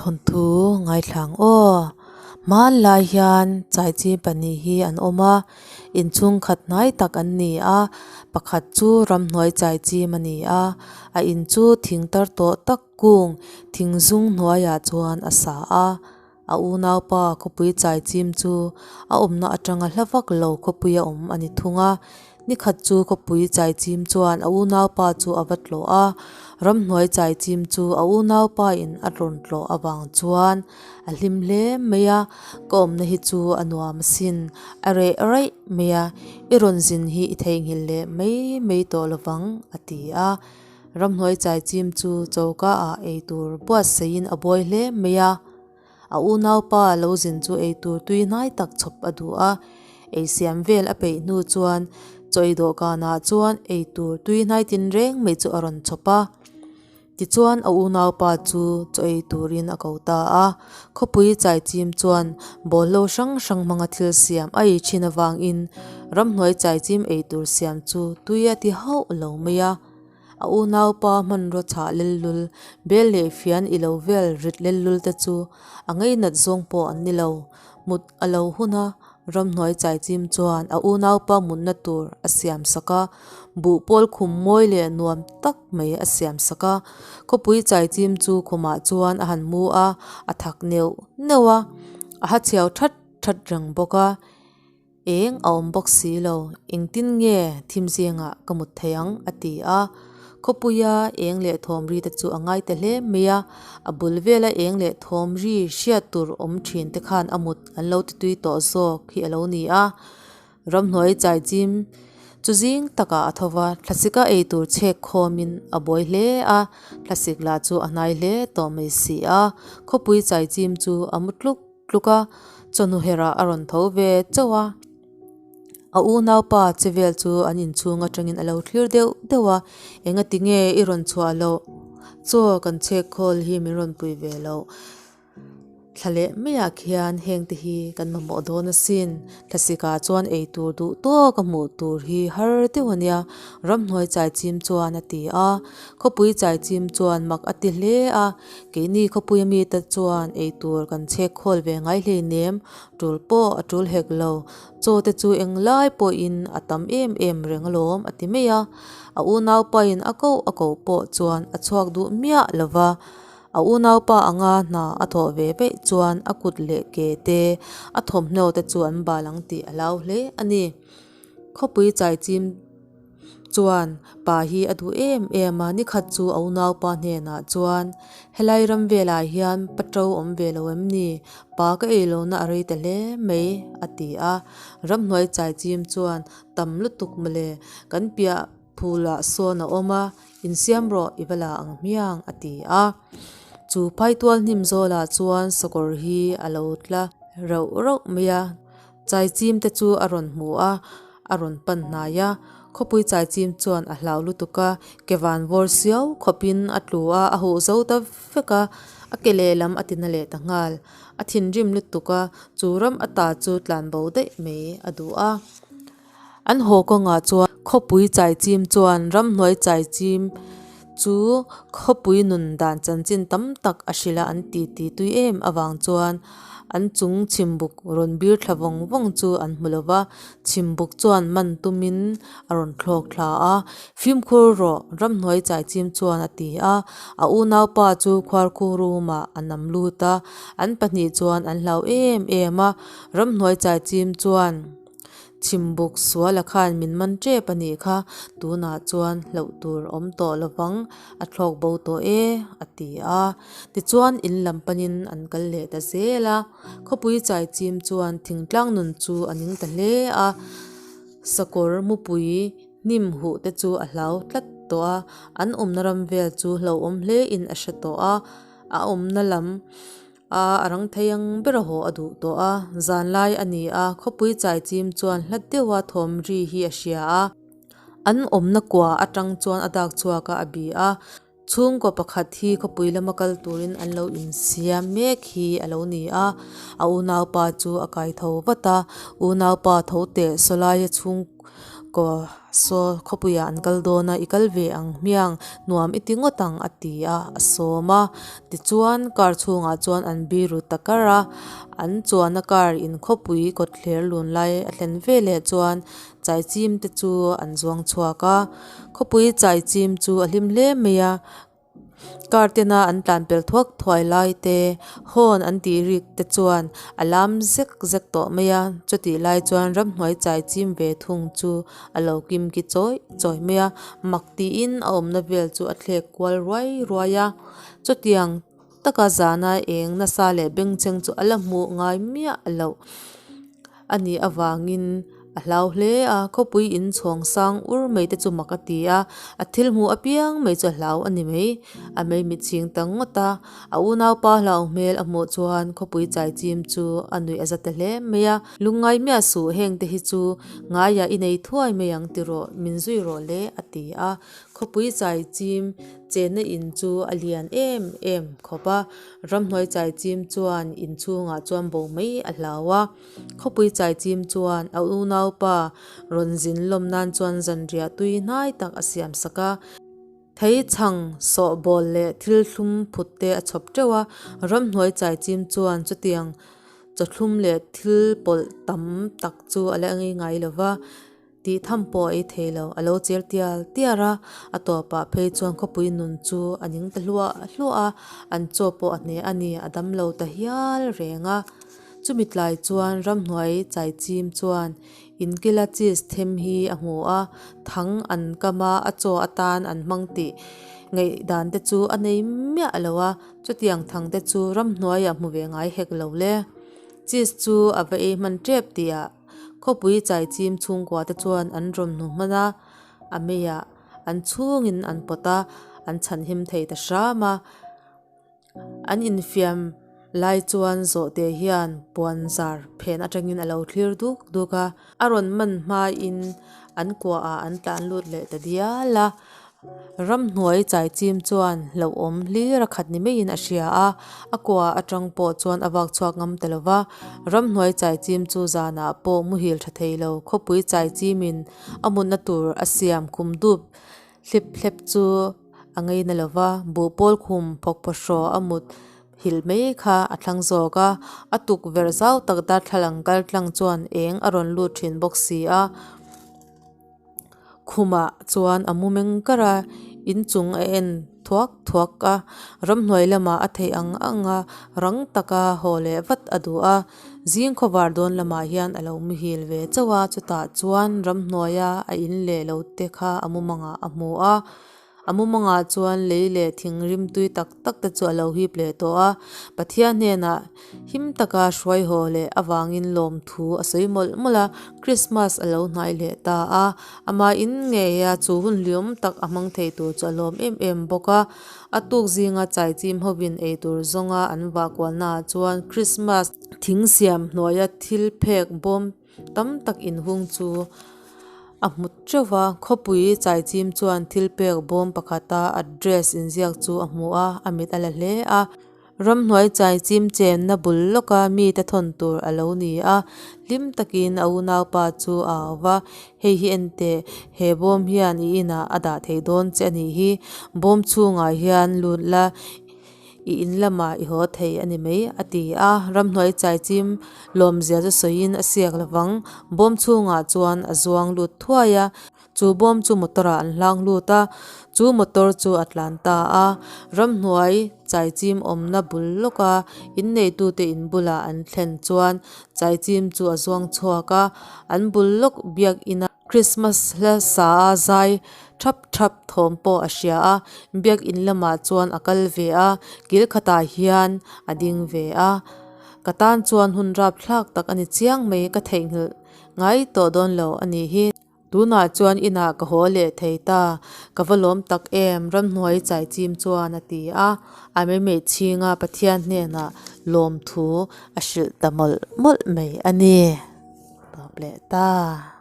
Thawnthu ngaithla ang aw. Hmanlai hian chaichi pahnih hi an awm a, inchhungkhat hnai tak an ni a, pakhat chu ramhnuai chaichim a ni a, a in chu thing tar tawh tak kung thing zung hnuaiah chuan a sa a, a unaupa khawpui chaichim chu a awmna atanga hla vak lo khawpuia awm a ni thung a. Nikhat chu khawpui chaichim chuan a unaupa chu a va tlawh a, ramhnuai chaichim chu a unaupa in a rawn tlawh avang chuan a hlim hle mai a, ka awmna hi chu a nuam asin, a reh raih mai a, i rawn zin hi i theihnghilh leh mai mai tawh lovang a ti a. Ramhnuai chaichim chu choka ah eitur buatsaihin a buai hle mai a. A unaupa lo zin chu eitur tui hnai tak chhawp a duh a, eisiam vel a peih hnu chuan chaw ei dawhkanah chuan eitur tui hnai tinreng mai chu a rawn chhawp a. Tichuan a unaupa chu chaw ei turin a ko ta a, khawpui chaichim chuan bawlhlo hrang hrang hmanga thil siam a ei thin avangin ramhnuai chaichim eitur siam chu tui a ti hauh lo mai a. A unaupa hmanraw chhah lellul, bel leh fian i lo vel rit lellul te chu a ngeinat zawng pawh an ni lo. Mut a lo hun a, ramhnuai chaichim chuan a unaupa mutna tur a siam sak a, buh pawl khum mawi leh nuam tak mai a siam sak a. Khawpui chaichim chu khumah chuan a han mu a, a thak neuh neuh a, a ha chhiau that that reng bawk a. Eng a awm bawk si lo, engtin nge thim zingah ka mut thei ang? a ti a. Khawpuia eng leh thawm ri te chu a ngai ta hle mai a, a bul vela eng leh thawm ri hriat tur awm thin te khan a mut an lo ti tui tawh zawk hi a lo ni a. Ramhnuai chaichim chu zing takah a tho va, thlasika ei tur chhek khawmin a buai hle a, thlasik lah chu a hnai hle tawh mai si a. Khawpui chaichim chu a mu tluk tluk a, chawhnu herah a rawn tho ve chauh a. A unaupa che vel chu an inchhung atangin a lo thlir deuh deuh a, engati nge i rawn chhuah loh? Chaw kan chhek khawl hi min rawn pui ve loh. Thla leh maiah khian heng te hi kan mamawh dawn asin. Thlasikah chuan ei tur duh tawk a hmuh tur hi har deuh a nia, ramhnuai chaichim chuan a ti a. Khawpui chaichim chuan mak a ti hle a. Keini khawpuia mite chuan eitur kan chhek khawl ve ngai hleinem, tul pawh a tul hek lo. Chaw te chu englai pawhin a tam em em reng alawm a ti mai a. A unaupain a koh a koh pawh chuan a chhuak duh miah lo va. A unaupa anga hna a thawh ve veih chuan a kut leh ke te, a thawmhnaw te chu an bal ang tih a hlau hle a ni. Khawpui chaichim. Chuan pa hi a duh em em a, nikhat chu a unaupa hnenah chuan, Helai ram velah hian pa to awm ve lo em ni? Pa ka ei lohna a rei ta hle mai, a ti a. Ramhnuai chaichim chuan, Tam lutuk mawle, kan piah phulah sawn a awm a, insiam rawh i va la ang hmiang, a ti a. Chu phaitual hnim zawlah chuan sakawr hi a lo tla rauh rauh mai a. Chaichim te chu a rawn hmu a, a rawn pan hnai a. Khawpui chaichim chuan a hlau lutuk a, ke van vawr siau khawpin a tlu a, a huh zo ta vek a, a ke lehlam a tina leh ta nghal. A thinrim lutuk a, chu ram ata chu tlan bo daih mai a duh a. An haw kawngah chuan khawpui chaichim chuan ramhnuai chaichim chu khawpui nun dan chanchin tam tak a hrilh a an ti ti tui em avang chuan an chung chhimbuk rawn bir thla vawng vawng chu an hmu lo va, chhimbuk chuan man tumin a rawn thlawk thla a, fimkhur rawh ramhnuai chaichim chuan a ti a, a unaupa chu khuarkhu room-ah a nam lut a, an pahnih chuan an hlau em em a, ramhnuai chaichim chuan. Chhimbuk suala khan min man tep a nih kha, tunah chuan hlauh tur awm tawh lovang, a thlawk bo tawh e, a ti a. Tichuan in lam panin an kal leh ta zel a, khawpui chaichim chuan thingtlang nun chu a ning ta hle a, sakawr mupui hnim huh te chu a hlau tlat tawh a, an awmna ram vel chu hlauhawm hle in a hre tawh a, a awmna lam A a rang thei ang ber a haw a duh tawh a, zanlai a ni a, khawpui chaichim chuan hla deuha thawm ri hi a hria a. An awmna kua atang chuan a dak chhuak a, a bi a. Chhungkaw pakhat hi khawpui lama kal turin an lo insiam mek hi a lo ni a. A unaupa chu a kai tho vat a, unaupa tho teh sawlaia chhung. Kaw saw khawpuiah an kal dawn a, i kal ve ang hmiang, nuam i ti ngawt ang a ti a, a sawm a. Tichuan car chhungah chuan an biru ta kar a, an chuanna car in khawpui kawtthler lun lai a thlen veleh chuan chaichim te chu an zuang chhuak a. Khawpui chaichim chu a hlim hle mai a. Car tena an tlan pel thuak thuai lai te horn an tih rik te chuan a lam zek zek tawh mai a chutih lai chuan ramhnuai chai chim ve thung chu a lo kim ki chawi chawi mai a mak tiin a awmna vel chu a thlek kual ruai ruai a chutiang taka zana eng nasa leh bengchheng chu a la hmuh ngai miah loh a nih avangin a hlau hle a khawpui in chhawng sang ur mai te chu mak a ti a a thil hmuh apiang mai chu a hlau a ni mai a maimit chhing ta ngawt a a unaupa hlau hmel a hmuh chuan khawpui chai chim chu a nuih a za ta hle mai a lungngai miah suh heng te hi chu ngaiah i nei thuai mai ang tiraw min zui rawh le a ti a khawpui chai chim chenna in chu a lian em em khawp a ramhnuai chai chim chuan inchhungah chuan bo mai a hlau a. Khawpui chaichim chuan a unaupa rawn zin lawm nan chuan zanriah tui hnai tak a siam sak a. Thei chhang, sawhbawl leh thil thlum phut te a chhawp teuh a. Ramhnuai chaichim chuan chutiang chawthlum leh thil pawlh tam tak chu a la ngei ngai lo va. Tih tham pawh a ei thei lo, a lo chel tial tiar a, a tawpah phei chuan khawpui nun chu a ning ta hluah hluah a, an chaw pawh a hneh a ni, a dam lo ta hial reng a. Chumi tlai chuan ramhnuai chaichim chuan inkila cheese them hi a hmu a, thang an kam a, a chaw atan an hmang tih ngaihdan te chu a nei miah lo a, chutiang thang te chu ramhnuaiah hmu ve ngai hek lo le. Cheese chu a va ei hman tep tihah. Khawpui chaichim chhungkua te chuan an rawn hnu hman a, a meiah an chhungin an pawt a, an chhanhim thei ta hram a. An infiam lai chuan zawhte hian puan zar phen atangin a lo thlir duk duk a, a rawn man hmain an kuahah an tlan lut leh ta dial a. Ramhnuai chaichim chuan hlauhawm hlir a khat ni maiin a hria a, a kua atang pawh chuan a vak chhuak ngam ta lo va. Ramhnuai chaichim chu zanah pawh muhil tha thei lo, khawpui chaichimin a mutna tur a siam khum dup hlip hlep chu a ngaina lo va, buhpawl khum phawk phawhraw a mut hilh mai kha a thlang zawk a, a tukverh zau tak darthlalang kal tlang chuan eng a rawn lut thin bawk si a. Khumah chuan a mu meng kar a, inchung a en thuak thuak a, ramhnuai lamah a theih ang ang a, rang taka haw leh vat a duh a. Zing khawvar dawn lamah hian a lo muhil ve chauh a, chutah chuan ramhnuaia a in leh lo te kha a mumangah a hmu a. A mumangah chuan lei leh thing rim tui tak tak te chu a lo hip leh tawh a, Pathian hnenah him taka hruai haw leh avangin lawmthu a sawi mawlh mawlh a, Krismas a lo hnai leh ta a, amah in ngeia chu hun hliawm tak a hmang thei tur chu a lawm em em bawk a. A tuk zinga chaichim hovin eitur zawnga an vah kualnaah chuan Krismas thing siam hnuaia thil phek bawm Tam tak inhung chu a hmu teuh va, khawpui chaichim chuan thil pek bawm pakhata address inziak chu a hmu a, a mit a la hle a. Ramhnuai chaichim chenna bul lawka mite thawn tur a lo ni a, hlim takin a unaupa chu a au va, Hei hi en teh, he bawm hian i inah a dah thei dawn che a nih hi, bawm chhungah hian lut la, I in lamah i haw thei a ni mai, a ti a. Ramhnuai chaichim lawmzia chu sawiin a siak lovang. Bawm chhungah chuan a zuang lut thuai a, chu bawm chu motor ah an hlang lut a, chu motor chu a tlan ta a. Ramhnuai chaichim awmna bul lawka inneitute in bulah an thlen chuan chaichim chu a zuang chhuak a, an bul lawk biakina Christmas hla sa a zai thap thap thawm pawh a hria a, biakin lamah chuan a kal ve a, kil khatah hian a ding ve a, ka tan chuan hun rapthlak tak a ni chiang mai ka theihnghilh ngai tawh dawn lo a nih hi. Tunah chuan inah ka haw leh thei ta, ka va lawm tak em ramhnuai chaichim chuan a ti a, a mei chhinga Pathian hnenah lawmthu a hrilh ta mawlh mawlh mai a ni. Tawp leh ta.